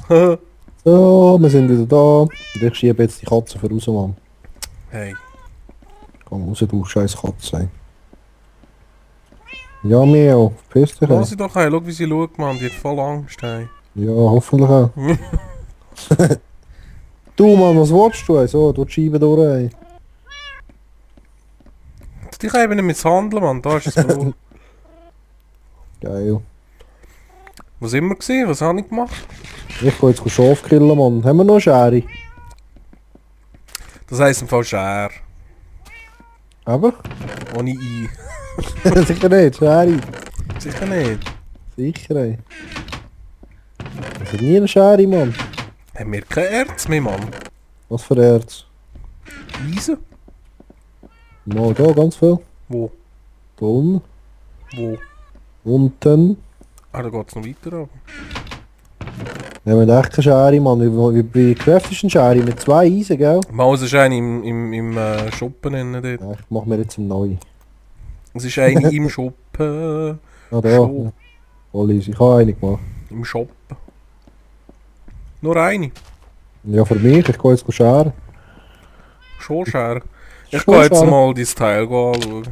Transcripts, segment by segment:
So, wir sind wieder da. Und ich schiebe jetzt die Katze voraus, Mann. Hey. Komm raus, du scheiß Katze. Ja, Mio, verpiss dich. Lass sie doch ein, schau wie sie schaut, Mann, die hat voll Angst, hey. Ja, hoffentlich auch. Du, Mann, was willst du? So, du die Scheibe durch, ey. Die kann eben nicht misshandeln, Mann, da ist es genug. Geil. Wo sind wir gewesen? Was habe ich gemacht? Ich gehe jetzt Schaf killen, Mann. Haben wir noch eine Schere? Das heisst im Fall Schere. Aber? Ohne I. Sicher nicht, Schere. Sicher nicht. Sicher, ey. Das ist nie eine Schere, Mann. Haben wir kein Erz mehr, Mann? Was für Erz? Eisen? Mal da, ganz viel. Wo? Da unten. Wo? Unten. Ah, da geht es noch weiter ab. Wir haben echt keine Schere, Mann. Wie craftest du eine Schere? Mit 2 Eisen, gell? Mal, es ist eine im Schuppen drin dort. Ja, ich mach mir jetzt eine neue. Es ist eine im Schuppen. Ah, da. Schon. Ja. Voll easy. Ich habe eine gemacht. Im Shop. Nur eine. Ja, für mich. Ich gehe jetzt scheren. Schere. Ich Schon gehe jetzt scheren. mal dein Teil anschauen.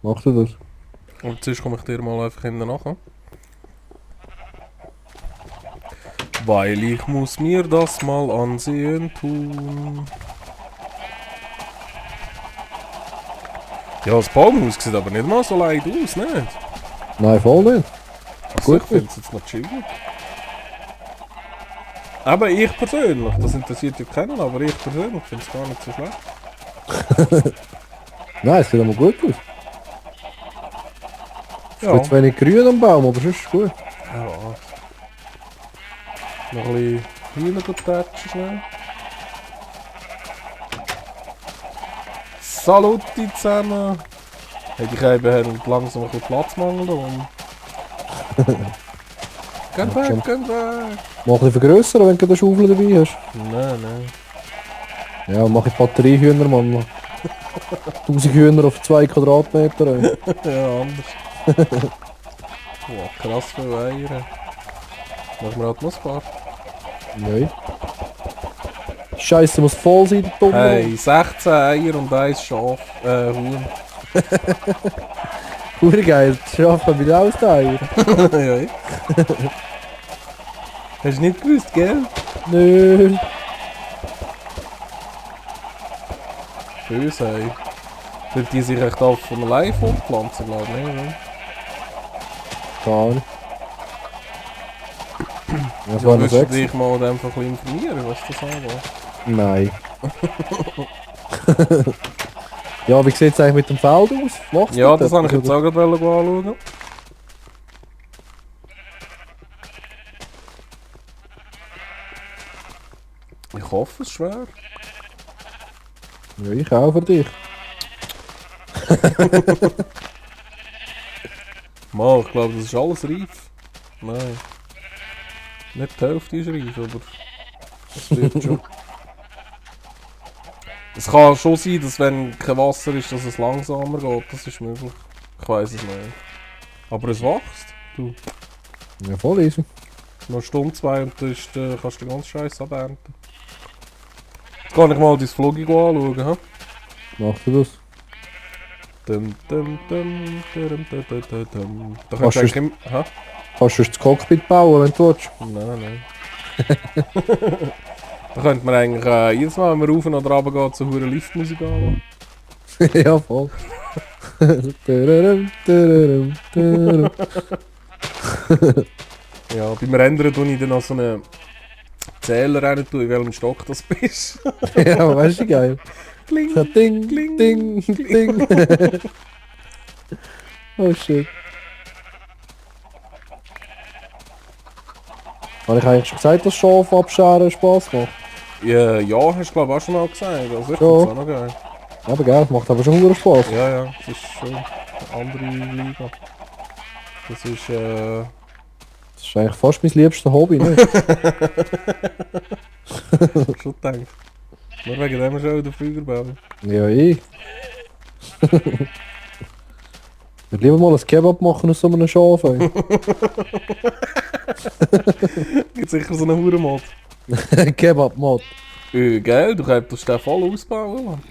Machst du das? Und sonst komme ich dir mal einfach hinten nachher. Weil ich muss mir das mal ansehen tun. Ja, das Baumhaus sieht aber nicht mal so leid aus, nicht? Nein, voll nicht. Also Gut, ich finde es jetzt noch chillig. Aber ich persönlich, das interessiert ja keinen, aber ich persönlich finde es gar nicht so schlecht. Nein, es sieht aber gut aus. Ja. Ist zu wenig grün am Baum, aber sonst ist es gut. Ja. Noch ein bisschen Hühner tatschen schnell. Saluti zusammen! Hey, die Käben haben langsam ein bisschen Platzmangel da. Geht Ja, schon. weg, geht weg! Mach ein bisschen vergrössern, wenn du eine Schaufel dabei hast. Nein, nein. Ja, mach ich Batteriehühner, Mann. 1000 Hühner auf 2 Quadratmeter. Ey. Ja, anders. Boah, krass viel Eier. Machen wir halt noch ein paar. Nein. Scheiße, muss voll sein, der Dumme. Hey, 16 Eier und 1 Schaf, Huhn. Hure geil, das Schaf kann wieder austeilen. Ja, ich. Hast du nicht gewusst, gell? Nö. Böse, ey. Wird die sich echt auf von allein fortpflanzen, glaube ich, ne? Gar nicht. Was Ja, war noch würdest du 6? dich mal einfach ein bisschen informieren, was das angeht? Nein. Ja, wie sieht es eigentlich mit dem Feld aus? Macht's Ja, gut, das wollte ich jetzt oder? auch gerade anschauen. Ich hoffe, es ist schwer. Ja, ich auch für dich. Mal, ich glaube, das ist alles reif. Nein. Nicht die Hälfte ist reif, aber es wird schon. Es kann schon sein, dass wenn kein Wasser ist, dass es langsamer geht. Das ist möglich. Ich weiß es nicht. Aber es wächst. Du. Ja, voll easy. Noch eine Stunde, 2 und dann ist, kannst du den ganzen Scheiß abernten. Jetzt kann ich mal dein Vloggi anschauen. He? Machst du das? Dum, dum, dum, dum, dum, dum, dum, dum. Da Kannst kannst du du eigentlich hä? Kannst du das Cockpit bauen, wenn du willst? Nein, nein. Da könnte man eigentlich jedes Mal, wenn man rauf oder runter geht, so hure Liftmusik anmachen. Ja, voll. Tadadam, tadadam, tadadam. Ja, beim Rendern tue ich dann noch so einen Zähler rein, in welchem Stock das bist. Ja, weißt du, geil. Kling, So, ding, kling, ding, kling. ding. Oh shit. Habe ich eigentlich schon gesagt, dass Schaf abscheren Spaß macht? Ja, ja, hast du glaube ich auch schon mal gesagt. Also ich Ja. find's auch noch geil. Aber geil, das macht aber schon verdammt Spaß. Ja, ja, das ist schon eine andere Liga. Das ist Das ist eigentlich fast mein liebstes Hobby, ne? schon gedacht. Nur wegen dem schon wieder früher bauen. Ja, ich. Ich würde lieber mal ein Kebab machen aus so einem Schaf, ey. Gibt sicher so einen Hurenmod. Kebab-Mod. Geil, du könntest den voll ausbauen, Mann.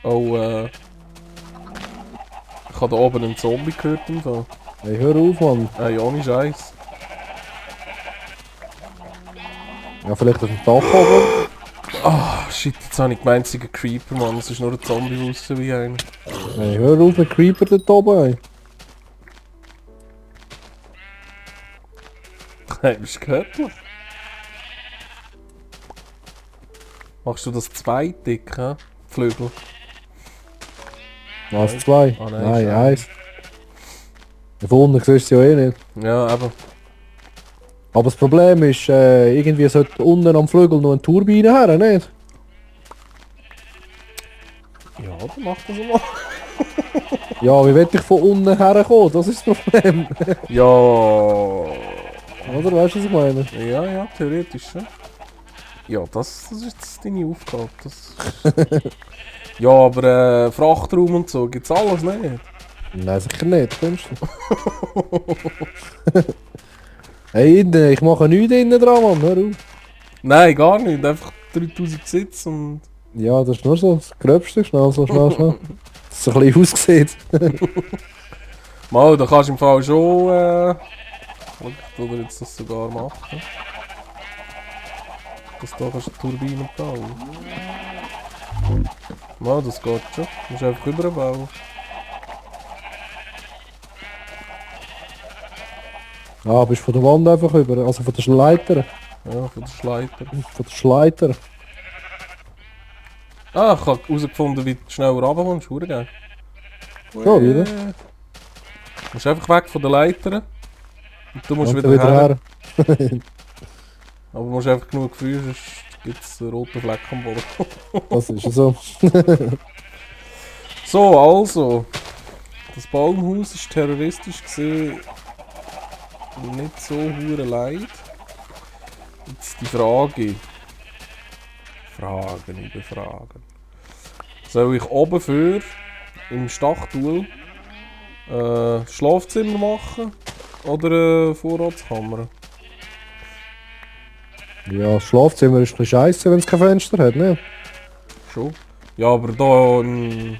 Oh, ich habe da oben einen Zombie gehört im Fall. Hey, hör auf, Mann. Ey, ohne Scheiß. Ja, vielleicht auf dem Dach oben. Ah, shit, jetzt habe ich gemeint, es sei ein Creeper, Mann. Es ist nur ein Zombie, der aussieht wie einer. Hey, hör auf mit Creeper dort oben, ey. Hey, bist du göttlich? Machst du das zweitig, hä? Flügel. Was, 2? Ah, nein, Nein, schade. 1. Von unten siehst du ja eh nicht. Ja, eben. Aber das Problem ist, irgendwie sollte unten am Flügel noch eine Turbine her, nicht? Ja, dann mach das mal. Ja, wie will ich von unten herkommen? Das ist das Problem. Ja. Oder weißt du, was ich meine? Ja, theoretisch schon. Ja, das ist jetzt deine Aufgabe. Das ja, aber Frachtraum und so gibt's alles nicht. Nein, sicher nicht, findest du? Hey, innen, ich mache nichts innen dran, Mann, hör auf. Nein, gar nicht. Einfach 3000 Sitz und. Ja, das ist nur so das Gröbste, schnell. Dass es so ein bisschen aussieht. Mal, da kannst du im Fall schon. Oder jetzt das sogar machen. Das da kannst du eine Turbine bauen. Mal, das geht schon. Du musst einfach überbauen. Ja, bist von der Wand einfach über, also von der Leiter. Ja, von der Schleiter. Von der Schleiter. Ah, ich habe herausgefunden, wie du schneller runterkommst. Hure geil. So, wieder. Du musst einfach weg von den Leitern. Und du musst Und wieder, her. her. Aber du musst einfach genug früh, sonst gibt es einen roten Fleck am Boden. Das ist ja so. So, also. Das Baumhaus ist terroristisch gesehen nicht so hure leid. Jetzt die Frage. Fragen über Fragen. Soll ich oben für im Stachstuhl Schlafzimmer machen oder eine Vorratskammer? Ja, das Schlafzimmer ist ein bisschen scheisse, wenn es kein Fenster hat, ne? Schon. Ja, aber da ein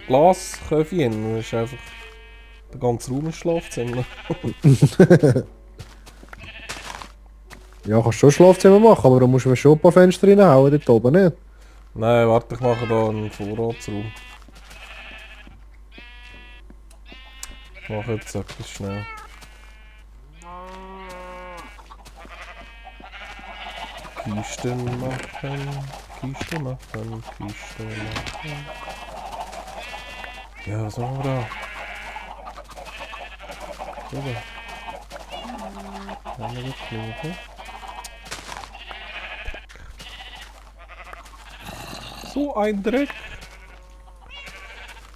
Glasköfchen ist einfach der ganze Raum ein Schlafzimmer. Ja, kannst schon ein Schlafzimmer machen, aber da musst du schon ein paar Fenster reinhauen, dort oben, nicht? Nein, warte, ich mache da einen Vorratsraum. Ich mache jetzt etwas schnell. Kisten machen, Kisten machen, Kisten machen. Ja, was machen wir da? So, da. Haben wir geknüpft. So ein Dreck.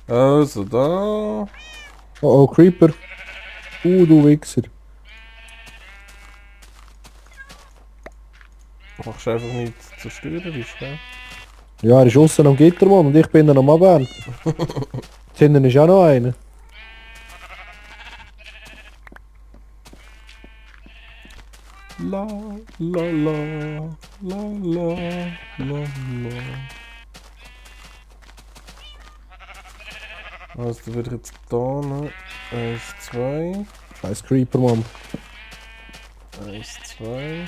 Also da. Oh oh, Creeper. Du Wichser. Machst du einfach nicht zerstörerisch, gell? Ja, er ist außen am Gitter, Mann, und ich bin dann am Abend. Hinten ist auch noch einer. La la la la la la la. Also da würde ich jetzt da noch 1, 2, Scheiß Creeper, Mann. 1, 2,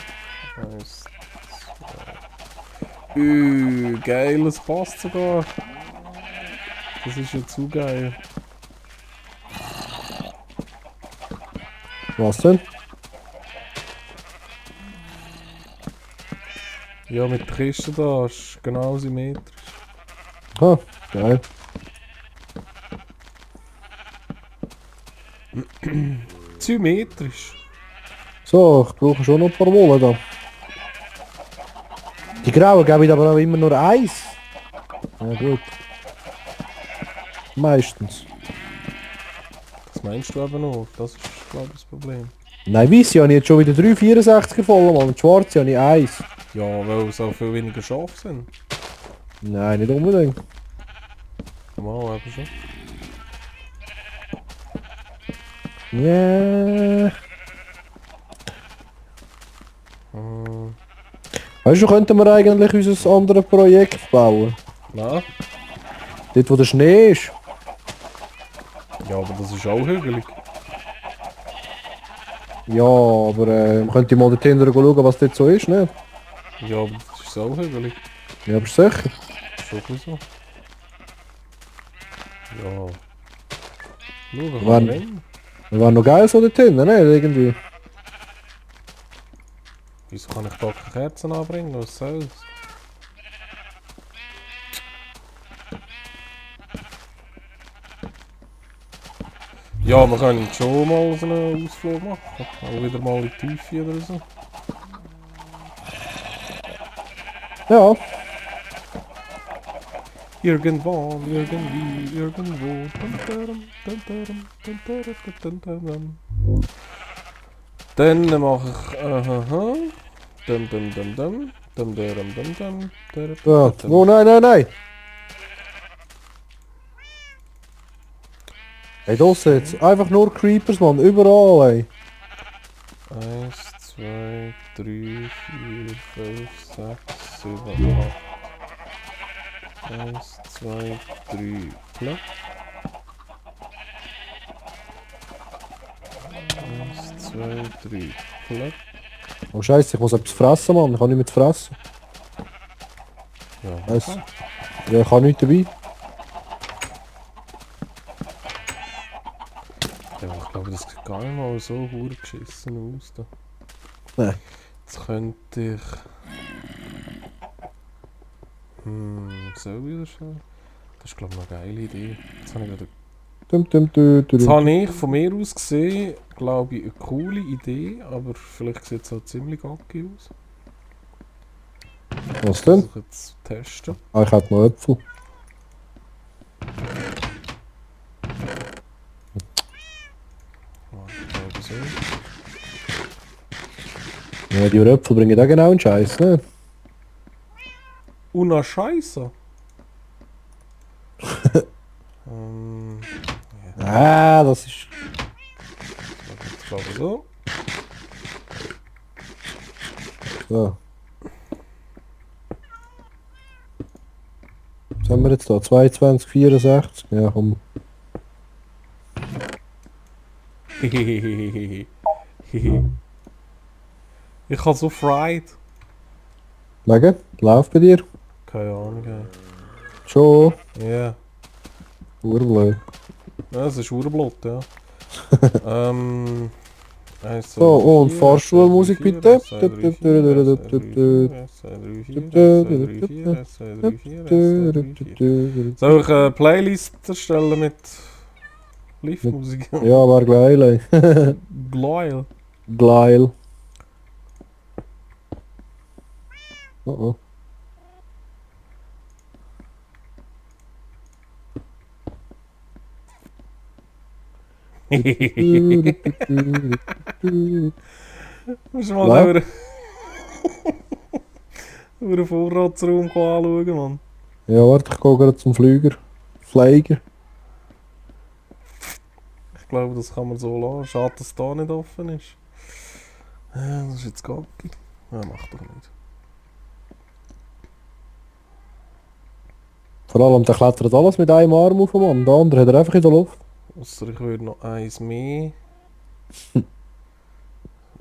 1, 2. Geil, es passt sogar. Das ist ja zu geil. Was denn? Ja, mit der Kiste da ist genau symmetrisch. Ah, geil. Symmetrisch. So, ich brauche schon noch ein paar Wolle da. Die Grauen geben aber auch immer nur Eis. Ja gut. Meistens. Das meinst du eben noch? Das ist, glaube ich, das Problem. Nein, weiss habe ich jetzt schon wieder 3,64er voll, Mann. Und schwarz habe ich Eis. Ja, weil es auch viel weniger Schafe sind. Nein, nicht unbedingt. Mal eben schon. Yeah. Hm. Weißt du, könnten wir eigentlich unser anderes Projekt bauen? Na? Dort wo der Schnee ist. Ja, aber das ist auch hügelig. Ja, aber man könnte mal dort hinten schauen, was dort so ist, ne? Ja, aber das ist auch hügelig. Ja, aber sicher. Ist doch so. Ja. Schau, kann Wäre man rein. wär noch geil so dort hinten, ne? Irgendwie. Wieso kann ich da keine Kerzen anbringen? Was soll's? Ja, wir können schon mal so einen Ausflug machen. Auch wieder mal in die Tiefe oder so. Ja. Irgendwann, irgendwie, irgendwo. Dum, dum, dum, dum, dum, dum, dum, dum, dum. Dann mache ich. Aha. Dum dum dum dum. Dum dum dum dum dum. Ja. Dum. Oh nein, nein, nein. Hey, das jetzt. Einfach nur Creepers, Mann. Überall, ey. 1, 2, 3, 4, 5, 6, 7, 8. 1, 2, 3, knapp. 1, 2, 3, knapp. Oh Scheiße, ich muss etwas fressen, Mann. Ich kann nicht mehr fressen. Ja, Weiss. Ja, ich habe nichts dabei. ja, ich glaube, das sieht gar nicht mal so hure geschissen aus. Da. Nein. Jetzt könnte ich. So wieder schon. Das ist, glaube ich, noch eine geile Idee. Jetzt habe ich, jetzt habe ich von mir aus gesehen, glaube ich, eine coole Idee, aber vielleicht sieht es auch ziemlich gacki aus. Was Das denn? muss ich jetzt testen. Ah, ich hätte noch Äpfel. Ja, ich glaube so. Ja, die Äpfel bringen auch genau einen Scheiß, ne? Una Scheiße! Ah, das ist. Ich glaube so. So. Was haben wir jetzt da? 22, 64? Ja, komm. Ich habe so fried. Wegen? Läuft bei dir? Keine Ahnung. Schon. Ja. Urblöd. Ja, es ist Urblut, ja. 1, 2, So, 3, und 4, Fahrschulmusik 1, 2, 3, bitte. 4, 1, 2, 3, 4, 1, 2, 3, 4, 1, 2, 3, 4, 1, 2, 3, 4, 1, 2, 3, 4. Soll ich eine Playlist erstellen mit Live-Musik? Ja, war geil, ey. Geil. Geil. Oh oh. Musst du mal Was? über den Vorratsraum anschauen, Mann. Ja, warte, ich gehe gerade zum Flüger. Flieger. Ich glaube, das kann man so lassen. Schade, dass es da nicht offen ist. Das ist jetzt gacki. Ja, macht doch nicht. Vor allem, der klettert alles mit einem Arm auf, Mann. Der andere hat er einfach in der Luft. Ausser ich würde noch eins mehr.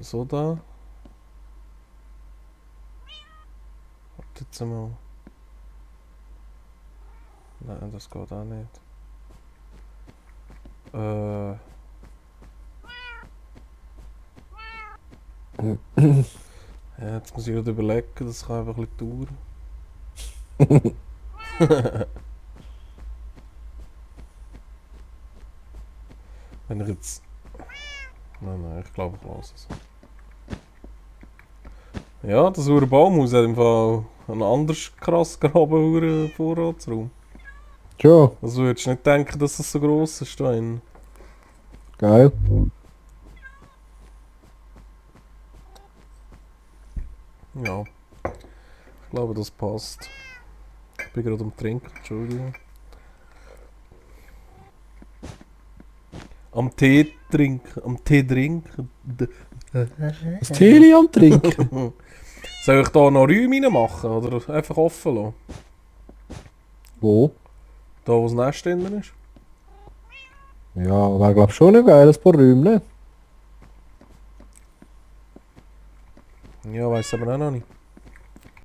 So da. Warte jetzt mal. Nein, das geht auch nicht. Ja, jetzt muss ich gerade überlegen, das kann einfach ein bisschen dauern. Wenn ich jetzt. Nein, ich glaube, ich lasse es. Ja, das hure Baumhaus hat im Fall einen anders krass graben Vorratsraum. Schon. Also würdest du nicht denken, dass es so gross ist da innen. Geil. Ja. Ich glaube, das passt. Ich bin gerade am Trinken, Entschuldigung. Am Tee trinken, am Tee trinken. Das Tee am Trinken. Soll ich da noch Räume reinmachen oder einfach offen lassen? Wo? Da wo das Nest drin ist? Ja, wäre glaub schon ein geiles paar Räume, ne? Ja, weiss aber auch noch nicht.